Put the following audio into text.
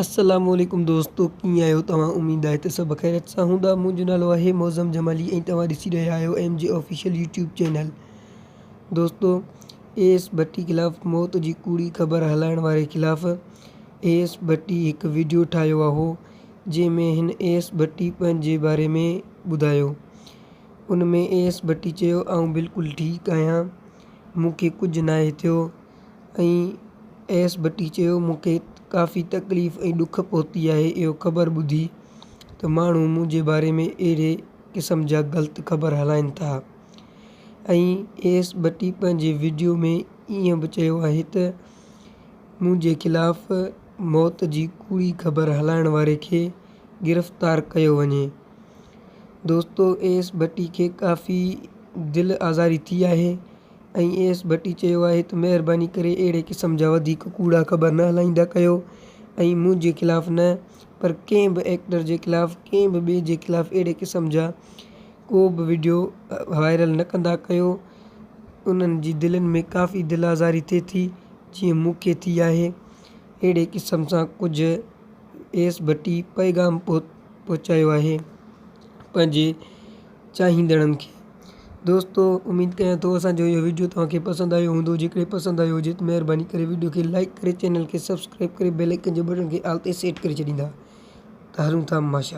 السلام عليڪم دوستو ڪيئن آهيو توهان اميد آهي ته سڀ خيريت سان هوندا منهنجو نالو آهي معظم جمالي ۽ توهان ڏسي رهيا آهيو M G official YouTube channel دوستو اي ايس ڀٽي خلاف موت جي ڪوڙي خبر هلائڻ واري خلاف اي ايس ڀٽي هڪ وڊيو ٺاهيو آهو جنهن ۾ هن اي ايس ڀٽي پنهنجي باري ۾ ٻڌايو ان ۾ اي ايس ڀٽي چيو آئون بلڪل ٺيڪ آهيان مون کي ڪجهه ناهي ٿيو ۽ ايس ڀٽي چيو مون کي ڪافي تڪليف ۽ ڏک پهتي آهي اهو خبر ٻڌي ته ماڻهو منهنجي باري ۾ اهڙي قسم جا غلط خبر هلائين ٿا ۽ ايس ڀٽي پنهنجي وڊيو ۾ ائين به چيو آهي ته منهنجي خلاف موت جي ڪوڙي خبر هلائڻ واري کي گرفتار ڪيو وڃي دوستو ايس ڀٽي کي ڪافي دل آزاري ٿي آهي ۽ ايس ڀٽي چيو آهي ته مهرباني ڪري اهڙي قسم جا وڌيڪ ڪوڙا خبر نه هلائيندا ڪيو ۽ منهنجي خلاف نه پر ڪنهن به ايڪٽر جي خلاف ڪنهن به ٻئي جي خلاف اهڙي قسم جا ڪو به وڊيو وائرل نه ڪندا ڪيو انهن جي دلين ۾ ڪافي دل آزاري ٿئي ٿي جيئن مون کي ٿي آهي اهڙي قسم سان ڪجهه ايس ڀٽي پيغام پهچايو آهي پنهنجي چاهيندڙن کي دوستو اميد ڪيان ٿو اسان جو اهو وڊيو توهان کي پسند آيو هوندو جيڪڏهن پسند آيو هجي ته مهرباني ڪري وڊيو کي لائڪ ڪري چينل کي سبسڪرائب ڪري بيل آئيڪن جي بٽڻ کي آل تي سيٽ ڪري ڇڏيندا ته هلون ٿا ماشا.